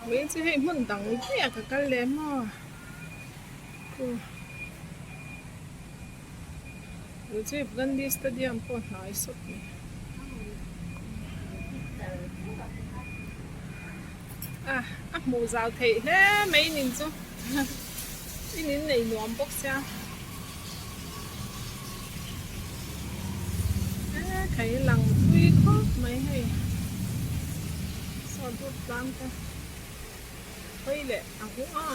Vawiin chu hei hmun dang daih ah ka kal leh maw Rajiv Gandhi Stadium pawh hnai sawt mai. A a hmuh zau theih hle mai nin chu i nin nei nuam bawk sia e khai lang thui khawp mai hei saw dut tlang te hawi leh a hmu a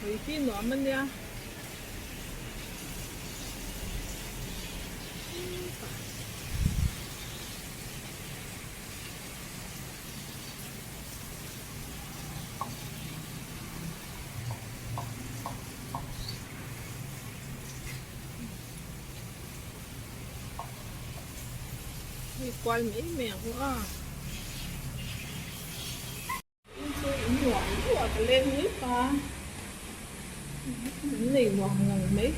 hawi hi nuam a nia. Hei kual mai mai ang u a. In chu in nuam deuh a ka leng mai pa. An nei nuam ngang mai.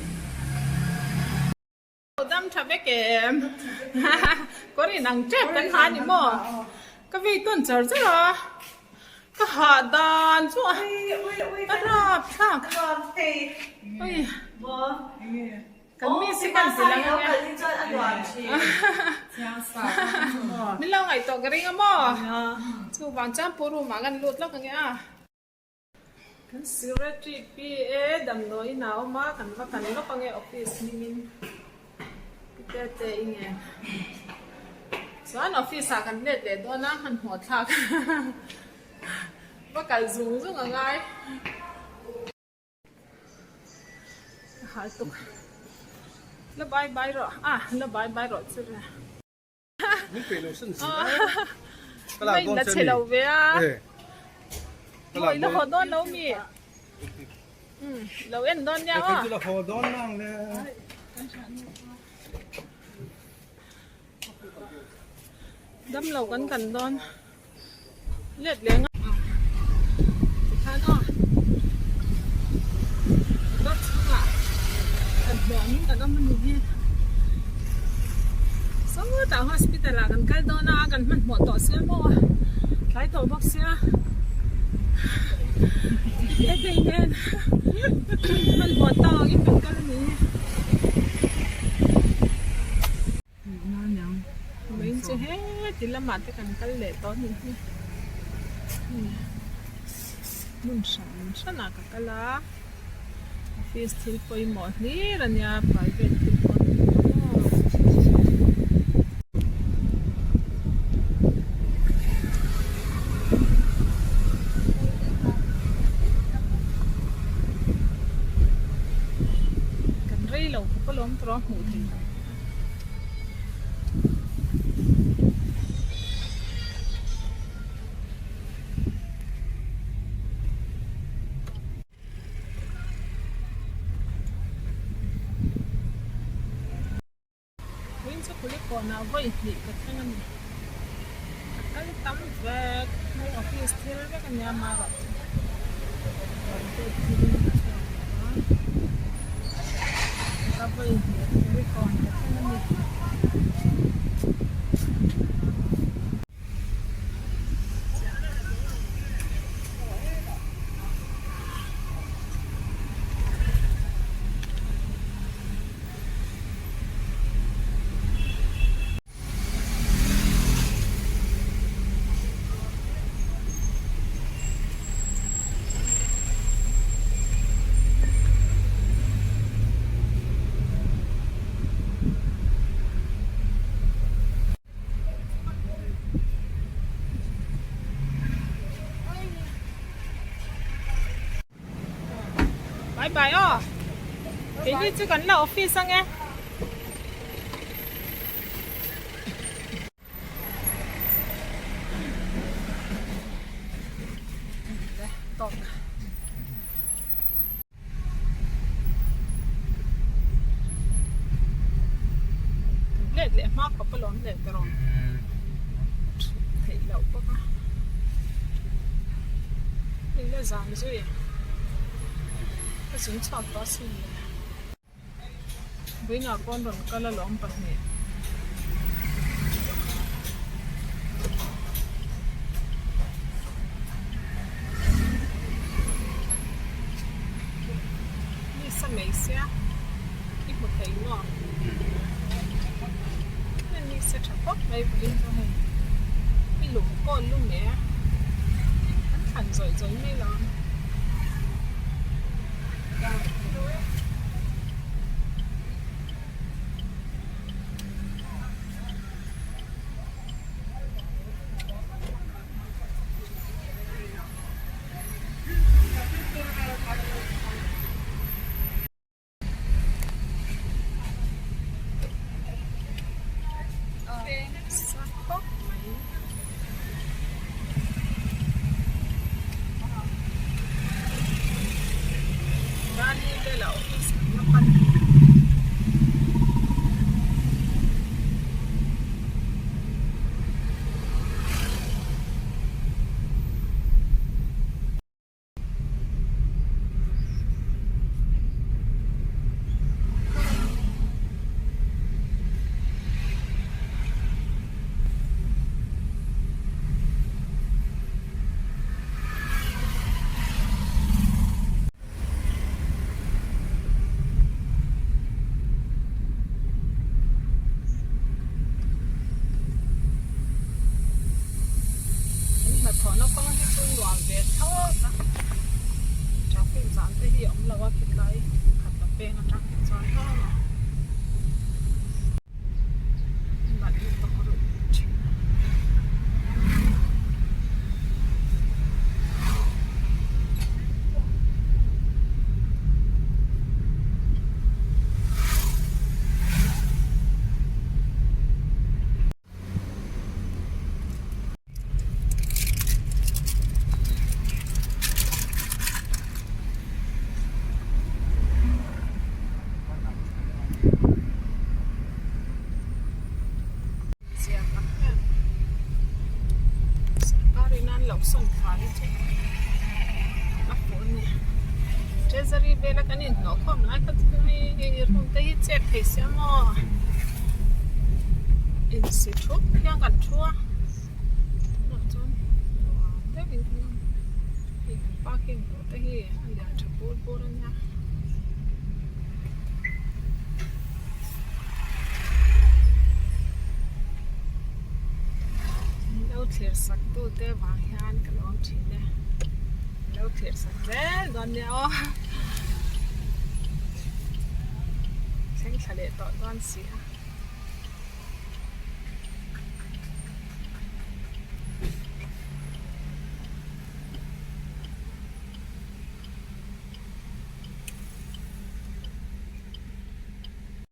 Dam tha vek em? Kawr in ang tep kan ha ni maw? Ka vei tawn char char a, ka hah dan chu a rap thlak. Ui kan mi si kan ti lang ang e. Min lo ngaihtuah ka ring a maw? Chuvang chuan pu room ah kan lut lawk ang e a. Kan secretary PA damdawi in a awm a, kan va kan lawk ange office hmingin Pite te i ngen. Chuan office ah kan let leh dawn a, hmanhmawh thlak va kal zung zung a ngai. Ka hal tuk. La bai bai rawh, ah la bai bai rawh chu re. Min peih lo sen zin a. Ka lak dawn che lo ve a. Ka lak dawn. Haw dawn lo mi. Lo en dawn nia aw. Ka haw dawn nang le. Dam lo kan kan dawn. Let leng a. Tikhan aw. Motor chhungah kan hmuh angin kan awm a ni hi. Sawtah hospital ah kan kal dawn a, kan hmanhmawh tawh sia maw a. Tlai tawh bawk sia. Tete nen hmanhmawh tawk angin kan kal a ni hi. Vawiin chu heti lamah te kan kal leh tawh a nih hi hmun hran hranah ka kal a office thil pawimawh hlir a nia private thil pawh a ni lo maw. Kan rei lo khawp alawm tawh a hmuh theih loh. Vawiin chu Kulikawnah vawi hnih ka thleng a ni. Ka kal tam vek, hei office thil vek a nia marawh chu private thilin ka chhuak lo a. Ka vawi hnih Kulikawn ka thleng a ni. Bye bye aw keini chu kan la office ange. Tawk. Let leh hma khawp alawm leh ta rawh theih loh bawk a hei la zam zui ka zun chhuak tawh asin le vawiinah pawn rawn kal alawm pahnih. sia i hmu thei maw? Ni se tha khawp mai vawiin chu hei i lum pawh lum e an thlan zawih zawih mai lo ang. Sa khawp mai. Rani vela office an la pan. An hnathawhna kawng hi chu nuam ve thlawt a, traffic zan te hi a awm lo a khitlai khat la peng atang hi chuan hlawm a nalh lutuk reuh thin a. Zia tak em sorkar in an lo sawn thla hi chu a fuh a ni treasury vela kan inhnawh khawm lai kha chu hei room te hi chet thei sia maw insi thup hian kan thu a tunah chuan nuam deuhin kan awm hei kan parking tur te hi a lian tha bur bur a nia. Min lo thlir sak tu te vang hian ka lawm thin e min lo thlir sak zel dawn nia aw thleng thla leh tawh dawn si a.